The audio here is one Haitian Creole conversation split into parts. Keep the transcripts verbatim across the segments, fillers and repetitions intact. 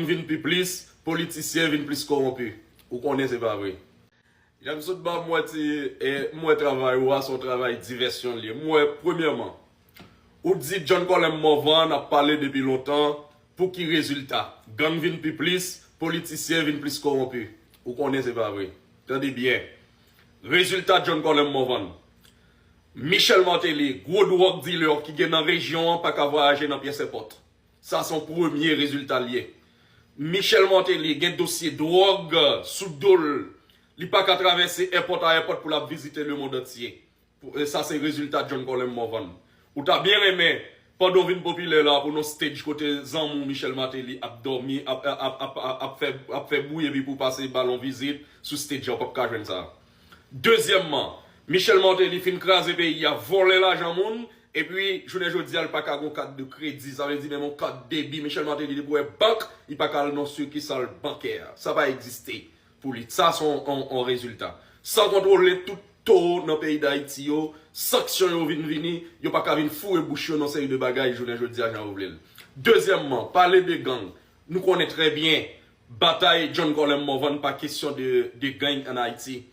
vin pi plis, politisyen vin plis kòwonpi. Ou konnen se pa vre. Janm sot ba m wè ti, e, m wè travay ou a, se yon travay divèsyon l ye. M wè, premyèman, ou di John Colem Morvan ap pale depi lontan, pou ki rezilta? Gang vin pi plis, politisyen vin plis kòwonpi. Ou konnen se pa vre. Tande byen. Rezilta John Colem Morvan. Michel Martelly, gwo dwòg dilè ki gen nan rejyon an, pa ka vwayaje nan pyès èpòt. Sa se yon premye rezilta l ye. Michel Martelly gen dosye dwòg sou do l. Li pa ka travèse èpòt a èpòt pou l ap vizite lemonn antye. Pou- e Sa se rezilta John Colem Morvan. Ou ta byen renmen, pandan w vin popilè la, pou nan stage kote zanmi w Michel Martelly ap dòmi, ap, ap, ap, ap, ap fè, ap fè bri epi pou w pase ba l yon vizit sou stage an, w p ap ka jwenn sa. Dezyèmman, Michel Martelly fin kraze peyi a, vòlè lajan moun, epi jounen jodi a, l pa ka gon kat de kredi, sa vle di menm yon kat debi. Michel Martelly depi w wè bank, li pa ka al nan sikisal bankè. Sa pa egziste pou li. Sa se yon, yon, yon rezilta. San kontwole tout towo nan peyi Dayiti yo, sanksyon yo vin vini, yo pa ka vin foure bouch yo nan seri de bagay jounen jodi a jan yo vle l. Dezyèmman, pale de gang. Nou konnen trè byen, batay John Colem Morvan pa kesyon de, de gang ann Ayiti.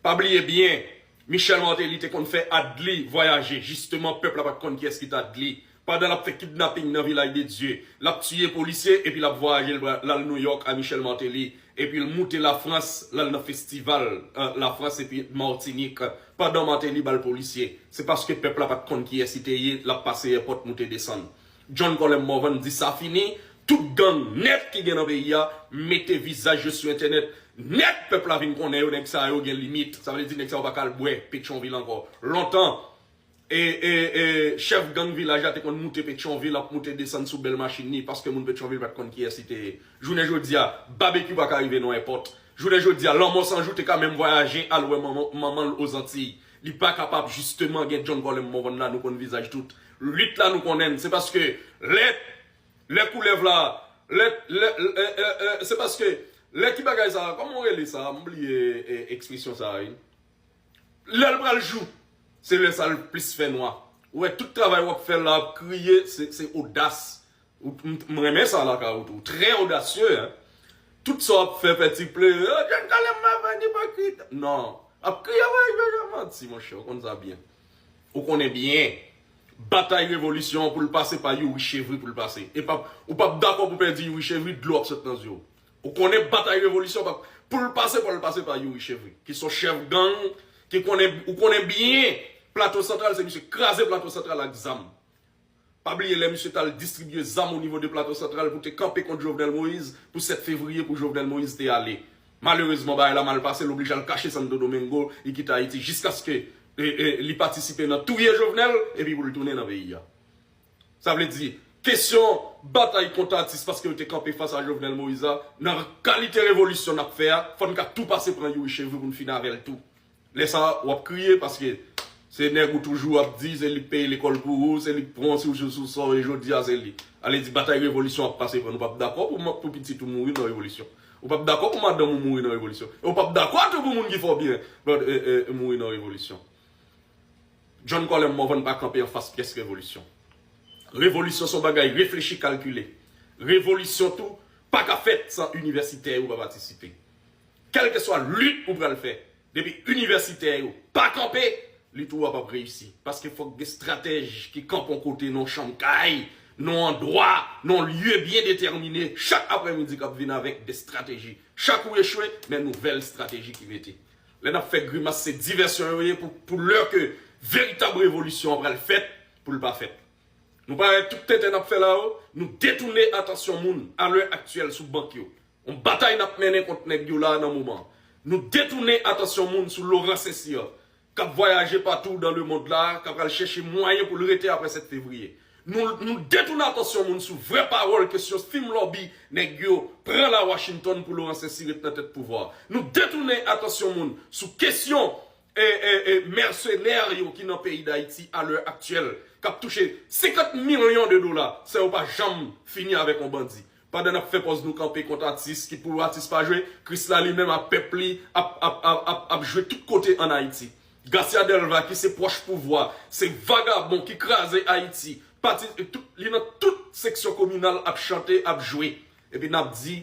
Pa bliye byen, Michel Martelly te konn fè Adly vwayaje. Jisteman, pèp la pa t konn kiyès ki t Adly. Pandan l ap fè kidnaping nan Vilaj de Dye, l ap tiye polisye epi l ap vwayaje l al Nouyòk a Michel Martelly, epi l moute Lafrans, l al nan festival, e, Lafrans epi Matinik, pandan Martelly ba l polisye. Se paske pèp la pa t konn kiyès li te ye, l ap pase èpòt moute desann. John Colem Morvan di sa fini, tout gang nèt ki gen nan peyi a, mete vizaj yo sou entènèt nèt, pèp la vin konnen yo, nèg sa yo gen limit. Sa vle di nèg sa yo pa ka al bwè Petyonvil ankò. Lontan, e, e, e, chèf gang vilaj la te konn moute Petyonvil, ap moute desann sou bèl machin li, paske moun Petyonvil pa t konn kiyès li te ye. Jounen jodi a, Babekyou pa ka rive nan èpòt. Jounen jodi a, Lanmò San Jou te ka menm vwayaje al wè manman, manman l Ozantiy. Li pa kapab, jisteman, gen John Colem Morvan la, nou konn vizaj tout. Lit la, nou konnen l. Se paske lè, lè koulèv la, lè, lè, e, e, e, se paske lè ki bagay sa, kòman w rele sa? M bliye, e, ekspresyon sa a, wi. Lè l pral jou, se lè sa l plis fè nwa. Ou wè, tout travay w ap fè la, ap kriye, se, se odas. Ou, m, m renmen sa lakay ou tou. Trè odasye, en. Tout sa w ap fè, fè ti plere. Oh, John Colem Morvan ipokrit. Non. Ap kriye, wè, yo, yo, manti, monchè. Ou konn sa byen. Ou konnen byen. Batay revolisyon an pou l pase pa Youri Chevry pou l pase. E p ap, ou p ap dakò pou pèdi Youri Chevry, dlo ap sot nan zye w. Ou konnen batay revolisyon p ap, pou l pase, fò l pase pa Youri Chevry. Ki se yon chèf gang, ki konnen, ou konnen byen, Plato Santral, se misye kraze Plato Santral ak zam. Pa bliye lè misye t al distribye zam o nivo de Plato Santral pou te kanpe kont Jovenel Moïse pou sèt fevriye pou Jovenel Moïse te ale. Malerezman, bagay la mal pase, l oblije al kache Santo Domingo, li kite Ayiti jiskaske, e, e, li patisipe nan touye Jovenel epi pou l tounen nan peyi a. Sa vle di, kesyon batay kont atis paske yo te kanpe fas a Jovenel Moïse la, nan kalite revolisyon n ap fè a, fò n ka tou pase pran Youri Chevry pou n fini avè l tou. Lè sa a, w ap kriye paske se nèg ou toujou ap di, se li k peye lekòl pou ou, se li k pran w si w sou sou sò, e jodi a se li. Ale di batay revolisyon ap pase pran, nou p ap dakò pou, pou pitit ou mouri nan revolisyon. Ou p ap dakò pou madanm ou mouri nan revolisyon. E ou p ap dakò tou pou moun ki fè w byen, e, e, e, mouri nan revolisyon. John Colem Morvan pa kanpe anfas pyès revolisyon. Revolisyon se yon bagay reflechi, kalkile. Revolisyon tou pa ka fèt san inivèsitè yo pa patisipe. Kèlkeswa lit ou pral fè, depi inivèsitè yo pa kanpe, lit ou a p ap reyisi. Paske fòk gen estratèj ki kanpe yon kote, nan yon chanm kay, nan yon andwa, nan yon lye byen detèmine. Chak aprèmidi k ap vin avèk de estrateji. Chak ou echwe, men nouvèl estrateji ki mete. Lè n ap fè grimas, se divèsyon yo ye pou, pou lè ke veritab revolisyon an pral fèt, pou l pa fèt. Nou pa wè tout tenten n ap fè la yo, nou detounen atansyon moun a lè aktyèl sou bank yo. Yon batay n ap mennen kont nèg yo la nan moman. Nou detounen atansyon moun sou Laurent Saint-Cyr, k ap vwayaje patou dan lemond la, k ap al chèche mwayen pou l rete apre sèt fevriye. Nou, nou detounen atansyon moun sou vrè pawòl kesyon fim lòbi nèg yo pran la Washington pou Laurent Saint-Cyr ret nan tèt pouvwa. Nou detounen atansyon moun sou kesyon, e, e, e, mèsenè yo ki nan peyi Dayiti a lè aktyèl, k ap touche senkant milyon de dola san yo pa janm fini avèk yon bandi. Pandan n ap fè pòz nou kanpe kont atis, ki pou atis pa jwe, Krisla li menm ak pèp li ap, ap, ap, ap, ap jwe tout kote ann Ayiti. Garcia Delva ki se pwòch pouvwa, se vagabon ki kraze Ayiti, pati, tout, li nan tout seksyon kominal ap chante, ap jwe. Epi n ap di,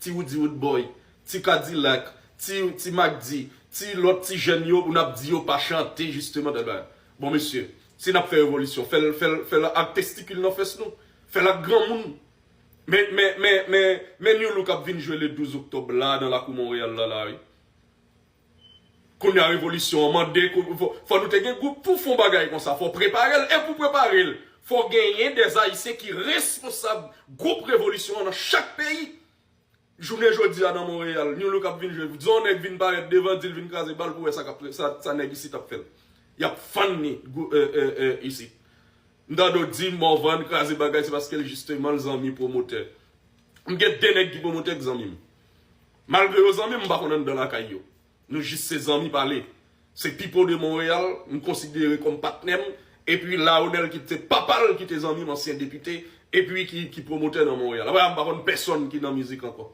ti Woody Woodboy, ti Kadilak, ti, ti Macdy, ti lòt ti jèn yo, pou n ap di yo pa chante, jisteman, tèl bagay. Bon, mesye, si n ap fè revolisyon, fè l, fè l, fè l ak testikil nan fès nou, fè l ak granmoun. Men, men, men, men, men New Look ap vin jwe le douz oktòb la, nan lakou Monreyal la, la, wi. Kounye a revolisyon an mande, kou-, fò, fò nou te gen gwoup pou fè yon bagay konsa. Fò prepare l. E pou prepare l, fò genyen dè Ayisyen ki responsab gwoup revolisyon an nan chak peyi. Jounen jodi a nan Monreyal, New Look ap vin jwe. Di yon nèg vin parèt devan, di l vin kraze bal pou wè sa k ap, sa, sa nèg isit ap fè l. Y ap fann li gou-, e, e, e, isit. M tande w di Morvan kraze bagay, se paske l jisteman l zanmi pwomotè. M gen de nèg ki pwomotè k zanmi m. Malgre yo zanmi m, m pa konn anndan lakay yo. Nou jis se zanmi pale. Se Pipo de Monreyal, m konsidere kòm patnè m. Epi Laonel ki te papa l, ki te zanmi m, ansyen depite, epi ki, ki pwomotè nan Monreyal. Apre a, m pa konn pèsonn ki nan mizik ankò.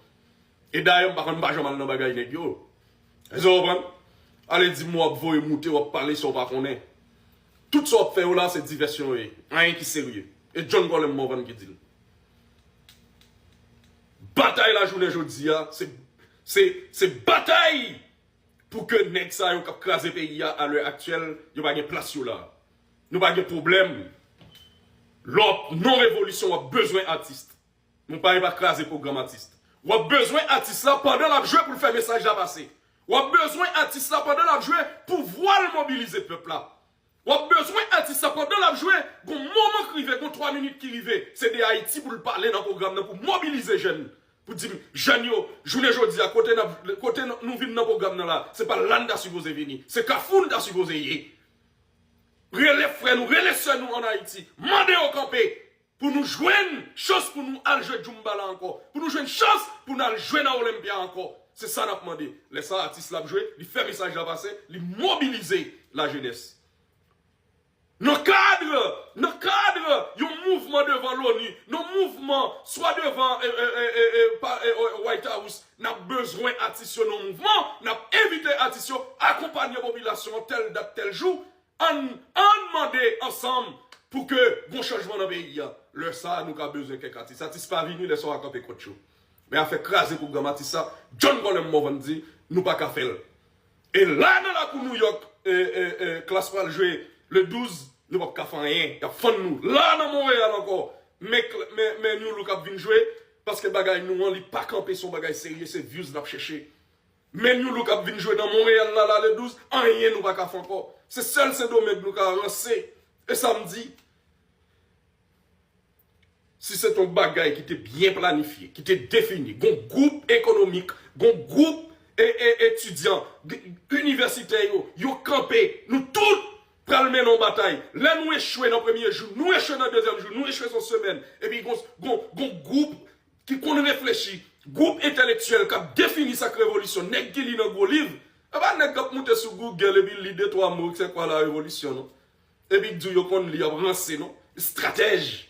E dayè, m pa konn, m pa janm al nan bagay nèg yo. Èske w konprann? Ale di m w ap voye moute, w ap pale sa w pa konnen. Tout sa w ap fè yo la, se divèsyon yo ye. Anyen ki serye. E John Colem Morvan ki di l. Batay la jounen jodi a, se, se, se batay pou ke nèg sa yo k ap kraze peyi a, a lè aktyèl, yo pa gen plas yo la. Nou pa gen pwoblèm. Lè w ap nan revolisyon, w ap bezwen atis. Nou pa, pa kraze pwogram atis. W ap bezwen atis la pandan l ap jwe pou l fè mesaj la pase. W ap bezwen atis la pandan l ap jwe pou vwa l mobilize pèp la. W ap bezwen atis la pandan l ap jwe, gon moman k rive, gon twa minit ki rive, se de Ayiti pou l pale nan pwogram nan, pou mobilize jèn. Pou di m, jèn yo, jounen jodi a, kote n ap, kote n, nou vin nan pwogram nan la, se pa la n ta sipoze vini, se Kafou n ta sipoze ye. Rele frè nou, rele sè nou ann Ayiti, mande yo kanpe, pou nou jwenn chans pou nou al jwe djoumba la ankò, pou nou jwenn chans pou n al jwe nan Olympia ankò. Se sa n ap mande. Lè sa atis la ap jwe, li fè mesaj la pase, li mobilize lajenès. Nan kad, nan kad yon mouvman devan loni, nan mouvman swa devan e, e, e, e, e, pa, e, e, White House, n ap bezwen atis yo nan mouvman, n ap envite atis yo akonpanye popilasyon an tèl dat, tèl jou, ann, ann mande ansanm pou ke gon chanjman nan peyi a. Lè sa a, nou ka bezwen kèk atis. Atis pa vini, lè sa w a kanpe kont yo. Men afè kraze pwogram atis sa, John Colem Morvan di, nou pa ka fè l. E la nan lakou Nouyòk, e, e, e, Klass pral jwe le douz, nou p ap ka fè anyen. Y ap fann nou. La nan Monreyal ankò, men, men, men New Look ap vin jwe, paske bagay nou an, li pa kanpe, se yon bagay serye, se views n ap chèche. Men New Look ap vin jwe nan Monreyal la, la le douz, anyen nou pa ka fè ankò. Se sèl Sendomeng nou ka ranse. E sa m di, si se t yon bagay ki te byen planifye, ki te defini, gon gwoup ekonomik, gon gwoup e, e, etidyan, g-, inivèsitè yo, yo kanpe, nou tout pral mennen yon batay. Lè nou echwe nan premye jou, nou echwe nan dezyèm jou, nou echwe se yon semèn, epi gon, gon, gon gwoup ki konn reflechi, gwoup entèlektyèl k ap defini sa k revolisyon, nèg ki li nan gwo liv, e pa nèg k ap moute sou Google epi li de twa mo, c'est quoi la révolution, non? Epi k di w yo konn li, y ap ranse, non? Estratèj.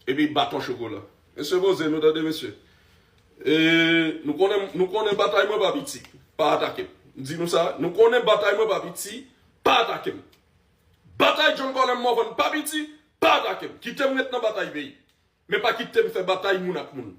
Epi baton chokola. Mesye poze nou tande, mesye. E, nou konnen, nou konnen batay mwen pa piti. Pa atake m. M di nou sa, nou konnen batay mwen pa piti, pa atake m. Batay John Colem Morvan pa piti, pa atake m. Kite m ret nan batay peyi. Men pa kite m fè batay moun ak moun.